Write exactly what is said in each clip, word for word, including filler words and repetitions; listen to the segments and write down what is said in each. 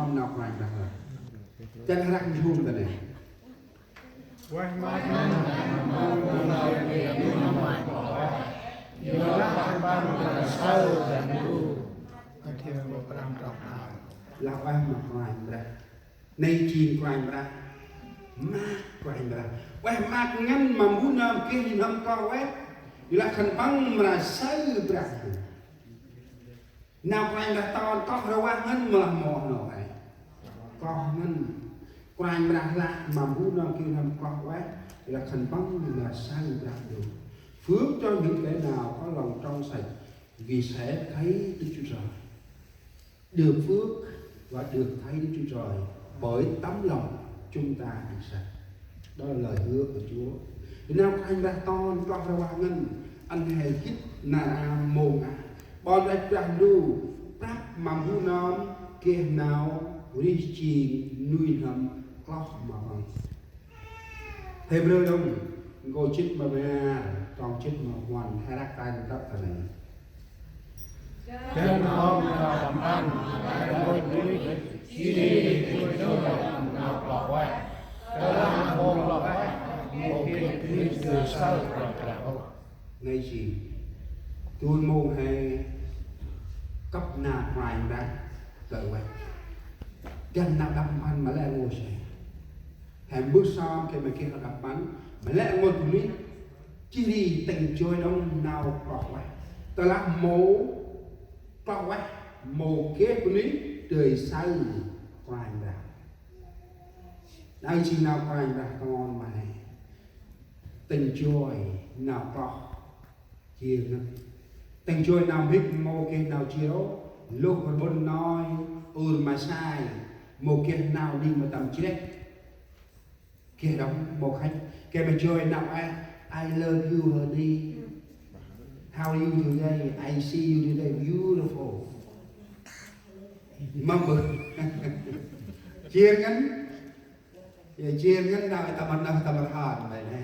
Nau Kôranh Brah lah. Chăn hrăk nhhum ta nê. Ueh maak ngăn ma bu nơm geh nuyh n'hâm kloh ueh, yorlah khân păng mra saơ Brah Ndu. Mathiơ nkô̆ prăm trong prăm. Lah ueh ma Kôranh Brah. Nây jêng Kôranh Brah. Maak Kôranh Brah. Ueh maak ngăn ma bu nơm geh nuyh n'hâm kloh ueh, yorlah khân păng mra saơ Brah Ndu. Nau Kôranh Brah ton kloh rvah ngăn mâu lah mâu nau he. Kloh ngăn. Kôranh Brah lah ma bu nơm geh nuyh n'hâm kloh ueh, yorlah khân păng mra saơ Brah Ndu. Phước cho những kẻ nào có lòng trong sạch, vì sẽ thấy Đức Chúa Trời. Được phước và được thấy Đức Chúa Trời bởi tấm lòng chúng ta được sạch. Đó là lời hứa của Chúa. Nau Kôranh Brah ton kloh rvah ngăn, ăn he gĭt nar aơ mông aơ. Ƀon Brah Ndu prăp ma bu nơm geh nau rêh jêng nuyh n'hâm kloh ma păng. Hêbrơ đŏng, nkô̆ jê̆t ma bar, trong jê̆t ma puăn, he răk tay ntơ̆ ta nây. Dăn hŏm nau tâm păn, dăn hŏm bunuyh, jêh ri dôl nau kloh ueh. Tơlah mông kloh ueh, mâu geh bunuyh dơi saơ Kôranh Brah ôh. Nây jêng, dôl mông he kâp nau Kôranh Brah kloh ueh. Dăn nau tâm păn ma lĕ rngôch he. He mbơh sơm gay ma geh nau tâm păn, ma lĕ rngôch bunuyh, jêh ri tĭng joi đŏng nau kloh ueh. Tơlah mâu kloh ueh, mâu geh bunuyh dơi saơ Kôranh Brah. Nây jêng nau Kôranh Brah ton ma he. Tĭng joi nau kloh jêr ngăn. Tĭng joi nau mhĭk mâu geh nau jêr ôh, lôh rbŭn nai, ur ma sai, mâu geh nau ning ma tâm chrêk. Geh đŏng mâu khăch, gay ma joi nau ueh, "I love you, honey. How are you today? I see you today. Beautiful." Mâm bơh. Jêr ngăn. Ya, jêr ngăn nau tâm rnơh tâm rhơr nây nê.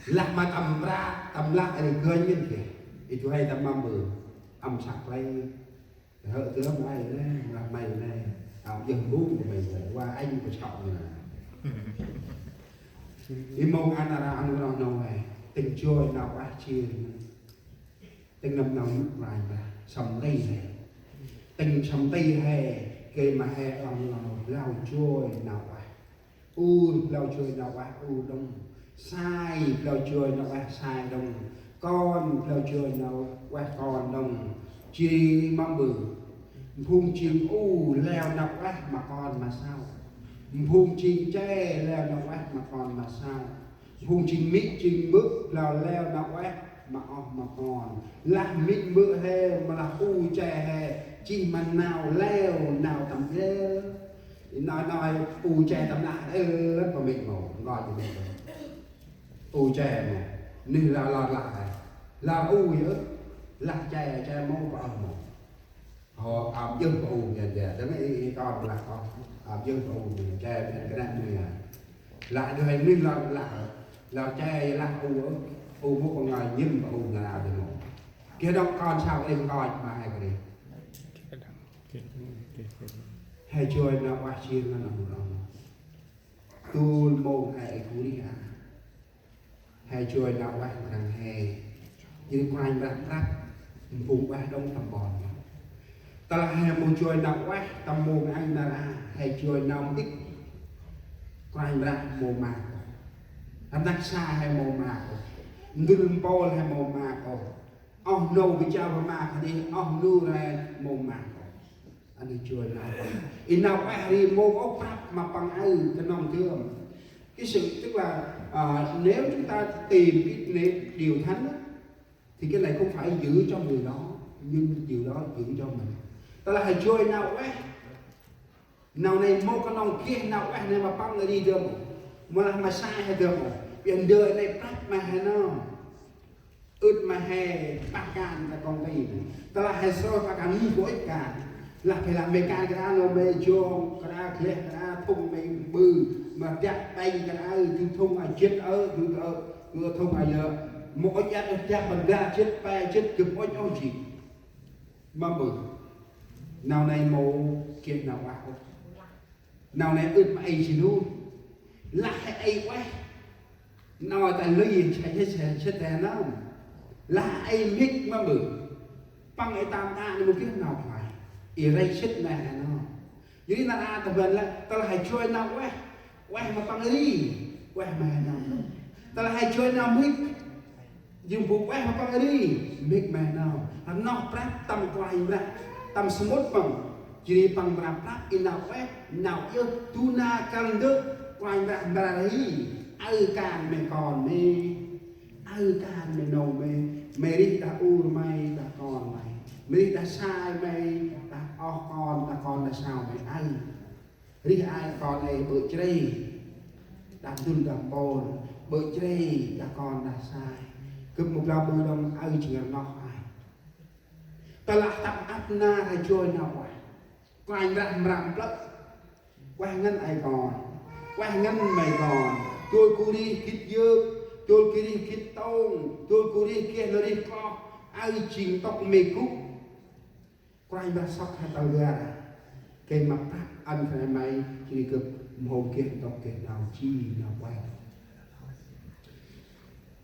Lah ma tâm mra, tâm lah ri gơnh ngăn geh. Ê, du huê tâm mâm bơh. Âm săk lay. Hơ tơm ay nê, lah may nê. Âm yơh mbung kơ may nê. Wa anh kơ sŏk nê. Ê mông ăn ara ăn rnoh nô he. Tĭng joi nau ueh jêr ngăn. Tĭng nâm nau mŭk Kôranh Brah, sâm nti he. Tĭng sâm nti he, gay ma he ăn rnoh nô blao joi nau ueh. Ur blao joi nau ueh ur đŏng. Sai blao joi nau ueh sai đŏng. Kon blao joi nau ueh kon đŏng. Jêh ri mâm bơh. Phung jêng u leo nau ueh ma kon ma sau. Phung jêng che leo nau ueh ma kon ma sau. Phung jêng mê̆ jêng mơ̆ blao leo nau ueh ma oh ma kon. Lah mê̆ mơ̆ he, ma lah u che he, jêh ma nau leo nau tâm leo. Nau, nau u che tâm lah, ơ, pa mê̆ mâu, ngơi jêh mê̆ mâu. U che mâu. Nuyh lah, lah, lah he. Lah u yơh, lah che, che mâu, pa oh mâu. Hŏ, ăp djơh pa u mian che. Dâng ê, ê, kon lah kon. Ăp djơh pa u mian che, mian kơnang mian. Lah djơh nuyh lah, lah, lah che, lah u, u mâu pa ngơi nhĭm pa u ngăn ăp djơh mâu. Geh đŏng kon sau ê kon ma he kơt ri. He joi nau ueh jêr ngăn nau rong. Dôl mông he ê gŭ ri a. He joi nau ueh mrăng he. Jêh ri Kôranh Brah prăp, phung ueh đŏng tâm ƀon. Tơlah he mâu joi nau ueh tâm mông ăn nar aơ, he joi nau mhĭk. Kôranh Brah mâu maak ôh. Rnăk sa he mâu maak ôh. Ndŭl mpôl he mâu maak ôh. Oh nô gĭ jao ma maak ri, oh nô re mâu maak ôh. Ăn joi nau ueh. Ê nau ueh ri mâu ôh prăp ma păng aơ knŏng dơm. Cái sự, tức là, à, nếu chúng ta tìm cái nền điều thánh á, thì cái này không phải giữ cho người đó, nhưng điều đó giữ cho mình. Tơlah he joi nau ueh. Nau nây mâu knŏng geh nau ueh nây ma păng ri dơm. Mâu lah ma sai he dơm. Ƀiă ndơ nây prăp ma he nơm. Ưt ma he pah kan ta kŏng ti. Tơlah he srôih pah kan ngih bôch kan. Lah phe lah me kan kra nô me jong kra gleh kra thŭng me ƀư. Ma dak pêng kra ơ, du thŭng a jêt ơ, du ơ, du thŭng a yơ. Mâu ŭch iăt ơ dak ma dak jêt pe jêt gâp ŭch ôh jêh. Ma ƀư. Nau nây mâu geh nau ueh ôh. Nau nây ưt ma ay jêh nuyh. Lah he ay ueh. Nau ta lơi sĭt, sĭt, sĭt, sĭt he nơm. Lah ay mhĭk ma ƀư. Păng ay tam đă nây mâu geh nau khlay. I rêh sĭt nây he nơm. Jêh ri nar aơ ta bân lah, tơlah he joi nau ueh. Ueh ma păng ri. Ueh ma he nơm. Tơlah he joi nau mhĭk. Jêng bu ueh ma păng ri, mhĭk ma he nơm. Rnoh prăp tâm Kôranh Brah, tâm samƀŭt păng. Jêh ri păng mra prăp i nau ueh, nau yơh, du nar kăl ndơ, Kôranh Brah mra ri, aơ kan may kon may, aơ kan may nô may, may rêh đah ur may, đah kon may, may rêh đah sai may, đah oh kon, đah kon đah sau may, aơ. Rêh ai kon ê ƀơ̆ chrê, đah dŭl đah mpôl, ƀơ̆ chrê, đah kon đah sai. Gâp mâu blao ƀư đŏng, aơ jêng rnoh ai. Tơlah tâm ăp nar he joi nau ueh. Kôranh Brah mra mplơ̆. Ueh ngăn ai kon. Ueh ngăn may kon. Dôl gŭ rêh gĭt yơk. Dôl gŭ rêh gĭt tông. Dôl gŭ rêh geh nau rêh kloh. Aơ jêng ntŭk may gŭ. Kôranh Brah sŏk he tal gah. Gay ma prăp ăn khân ay may, jêh ri gâp mâu geh ntŭk geh nau ji nau ueh.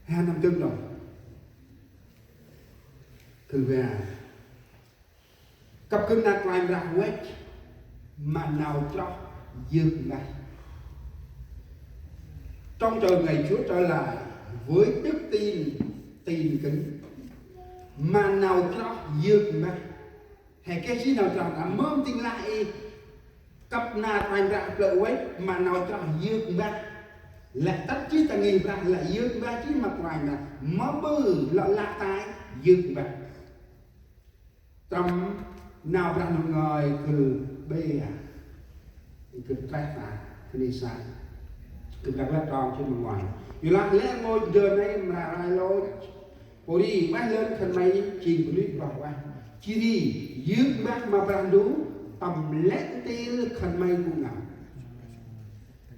He nâm dơm đŏng. Khân ay may. Kăp gân nar Kôranh Brah văch ma nau chroh yơk mbah. Trong chợ ngày Chúa trở lại với đức tin, tin kính. Ma nau chroh yơk mbah. He geh jêh nau chroh, a mơm tĭng lah i kăp nar Kôranh Brah plơ̆ văch ma nau chroh yơk mbah. Lĕ tât jêh ta ngih Brah lĕ yơk mbah jêh ma Kôranh Brah. Ma ƀư lŏ lah tay yơk mbah. Tâm Nau Brah Ndu Ngơi gưl ƀiă, gưl treh ta, gưl ni sai. Gưl dak lĕ trong jêng ma ngoai. Yorlah lĕ rngôch ndơ nây mra rai lôch. Pô ri ueh lơn khân may jêng bunuyh roh ueh. Jêh ri yơk mbah ma Brah Ndu tâm lĕ ntil khân may gŭ ngao.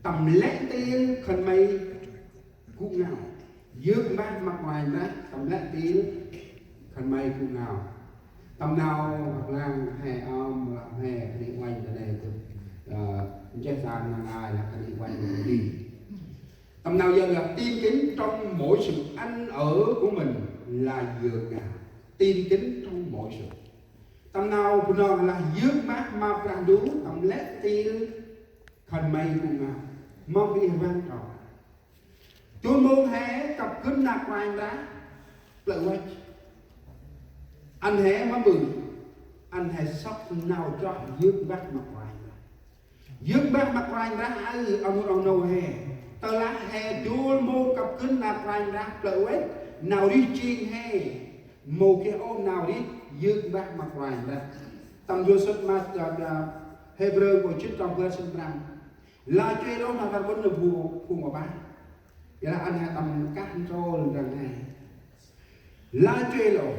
Tâm lĕ ntil khân may gŭ ngao. Yơk mbah ma Kôranh Brah tâm lĕ ntil khân may gŭ ngao. Tâm nau rblang he ơm lam he khân ay uănh ta nây gâp, ơ, ncheh sa năng ai lah khân ay uănh ta nây. Tâm nau yơk là tin kính trong mỗi sự ăn ở của mình là dựa ngã. Tin kính trong mỗi sự. Tâm nau Bunong là yơk mbah ma Brah Ndu tâm lĕ ntil khân may gŭ ngao. Mâm bri văng trò. Dôl mông he kăp gân nar Kôranh Brah plơ̆ văch. Ăn he mâm ƀư, ăn he sŏk nau chroh yơk mbah ma Kôranh Brah. Yơk mbah ma Kôranh Brah aơ, ơ mâu, ơ nô he. Tơlah he dôl mông kăp gân nar Kôranh Brah plơ̆ văch, nau rêh jêng he mâu geh ôh nau rêh yơk mbah ma Kôranh Brah. Tâm dôl sŭt ma, ơ, ơ, Hêbrơ nkô̆ jât trong bar sĭn prăm. Lah chuê lôh nau tar ƀŭn nơh bu phung aƀaơ. Yorlah ăn he tâm kah ntrôl ndrăng he. Lah chuê lôh.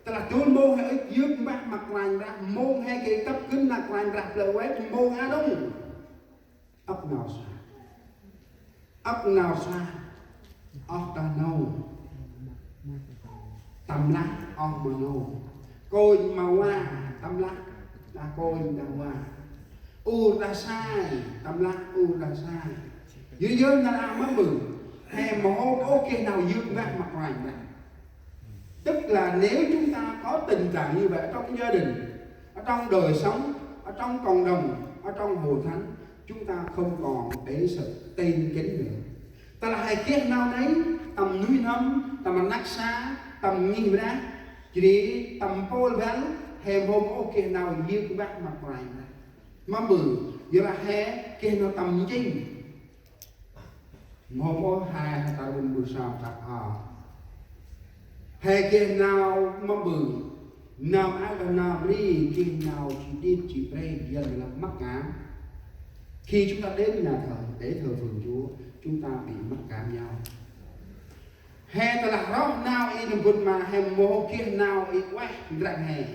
Tơlah dôl mông he ŭch yơk mbah ma Kôranh Brah, mông he geh kăp gân nar Kôranh Brah plơ̆ văch, mông a đŏng. Âk nau sa. Âk nau sa. Oh ta nô. Tâm lah oh ma nô. Kônh ma va, tâm lah đah kônh đah va. Ur đah sai, tâm lah ur đah sai. Yơ yơ nar aơ mâm ƀư. He mâu hôm ôh geh nau yơk mbah ma Kôranh Brah. Tức là nếu chúng ta có tình trạng như vậy trong gia đình, ở trong đời sống, ở trong cộng đồng, ở trong hội thánh, chúng ta không còn để sự tin kính nữa. Tơlah he geh nau nây, tâm nuih n'hâm, tâm rnăk sa, tâm ngih Brah, jêh ri tâm mpôl băl, he mâu hôm ôh geh nau yơk mbah ma Kôranh Brah. Mâm ƀư, yorlah he geh nau tâm njêng. Mâu hôm ôh he, he tar ƀŭn bu sa kăp a. He geh nau mâm ƀư, nau aơ đah nau bri, geh nau ji điêt ji brei, dăn lah mặc cảm. Khi chúng ta đến nhà thờ để thờ phượng Chúa, chúng ta bị mặc cảm nhau. He tơlah roh nau i nơm bŭt ma he mâu hôm geh nau i ueh ndrăng he.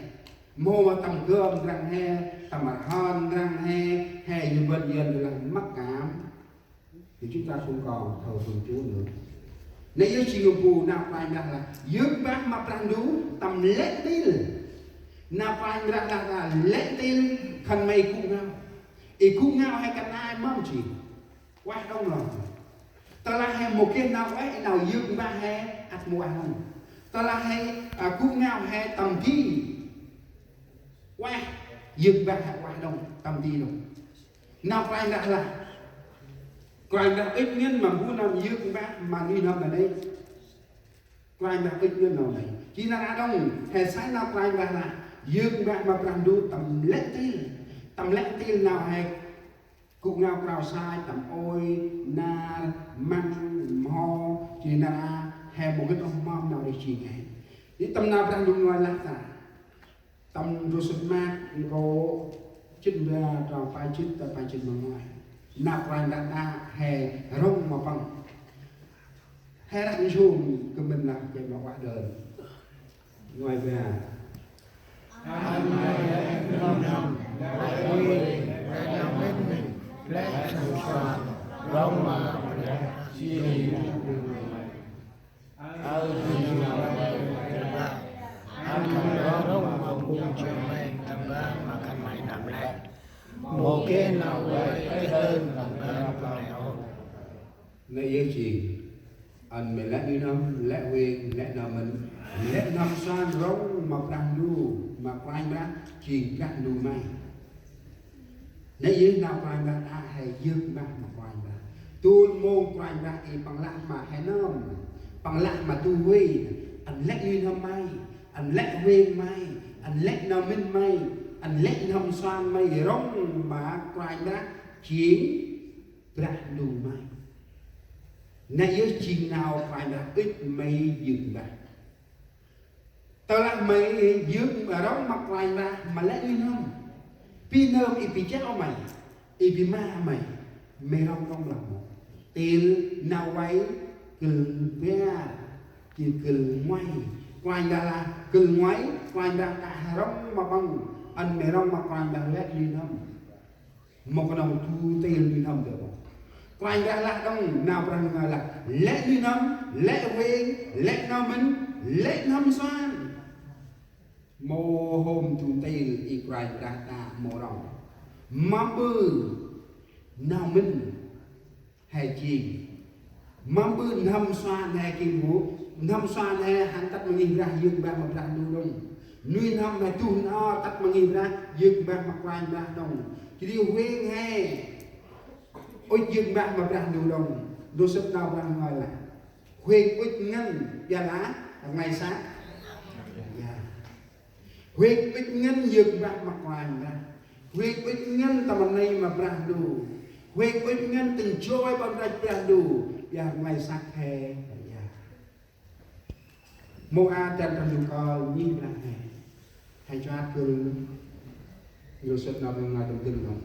Mâu hôm tâm gơm ndrăng he, tâm rhơn ndrăng he, he yơ bân dăn lah mặc cảm. Thì chúng ta không còn thờ phượng Chúa nữa. Nây yơh jêng bu nau Kôranh Brah lah yơk mbah ma Brah Ndu tâm lĕ ntil. Nau Kôranh Brah lah ta lĕ ntil khân may gŭ ngao. I gŭ ngao he kơt nđa mâm jêng ueh đŏng lŏng. Tơlah he mâu geh nau ueh, nau yơk mbah he ăt mâu ueh đŏng. Tơlah he, a, gŭ ngao he tâm di ueh, yơk mbah he ueh đŏng, tâm di đŏng. Nau Kôranh Brah lah, Kôranh Brah ŭch ngăn ma bu nơm yơk mbah ma nuih n'hâm nanê̆. Kôranh Brah ŭch ngăn nau nây. Jêng nar aơ đŏng, he sai nau Kôranh Brah lah yơk mbah ma Brah Ndu tâm lĕ ntil. Tâm lĕ ntil nau he gŭ ngao krao sai, tâm ôi, nar, măng, mho, jêh ri nar aơ he mâu gĭt ôh mâm nau rêh jêng he. Jêh tâm nau Brah Ndu ngơi lah ta. Tâm ndrô sŭt Mark nkô̆ jê̆t ma bar, trong pe jê̆t tât pe jê̆t ma nguay. Nau Kôranh Brah đă he rŏng ma păng. He răk nsum kơ mĭn lah jêh ma ueh đŏng. Nguay ba. Mâu geh nau ueh êh hơn tâm ban păng nây ôh. Nây yơh jêng ăn may lĕ nuih n'hâm, lĕ huêng, lĕ nau mĭn, lĕ n'hâm suan rŏng ma Brah Ndu, ma Kôranh Brah, jêng Brah Ndu may. Nây yơh nau Kôranh Brah đă he yơk mbah ma Kôranh Brah. Dôl mông Kôranh Brah i păng lah ma he nơm, păng lah ma du huê, ăn lĕ nuih n'hâm may, ăn lĕ huêng may, ăn lĕ nau mĭn may, ăn lĕ n'hâm suan may rŏng ma Kôranh Brah jêng Brah Ndu may. Nây yơh jêng nau Kôranh Brah ŭch may yơk mbah. Tơlah may yơk rŏng ma Kôranh Brah ma lĕ nuih n'hâm. Bi nơm i bi jao may, i bi ma may, may rŏng rŏng lah mâu. Ntil nau vay gĭl bar, jêh gĭl nguay. Kôranh Brah lah gĭl nguay, Kôranh Brah đă he rŏng ma păng, ăn may rŏng ma Kôranh Brah lĕ nuih n'hâm. Mâu knŏng du ntil nuih n'hâm dơm. Kôranh Brah lah đŏng, nau Brah Ndu ngơi lah lĕ nuih n'hâm, lĕ huêng, lĕ nau mĭn, lĕ n'hâm suan. Mâu hôm du ntil i Kôranh Brah đă mâu rŏng. Mâm ƀư nau mĭn he jêng. Mâm ƀư n'hâm suan he geh bu, n'hâm suan he hăn tât ma ngih Brah yơk mbah ma Brah Ndu đŏng. Nuih n'hâm he duh n'ho tât ma ngih Brah yơk mbah ma Kôranh Brah đŏng. Jêh ri huêng he ŭch yơk mbah ma Brah Ndu đŏng. Ndrô sŭt nau Brah ngơi lah huêng ŭch ngăn, ƀiălah rnglay săk. Ya. Huêng ŭch ngăn yơk mbah ma Kôranh Brah. Huêng ŭch ngăn tâm rnê ma Brah Ndu. Huêng ŭch ngăn tĭng joi ƀon rêch Brah Ndu. Ƀiălah rnglay săk he. Ya. Mâu a dăn tâm du kơ ngih Brah he. He chuat gŭ. Ndrô sŭt nau Brah ngơi tâm dâng đŏng.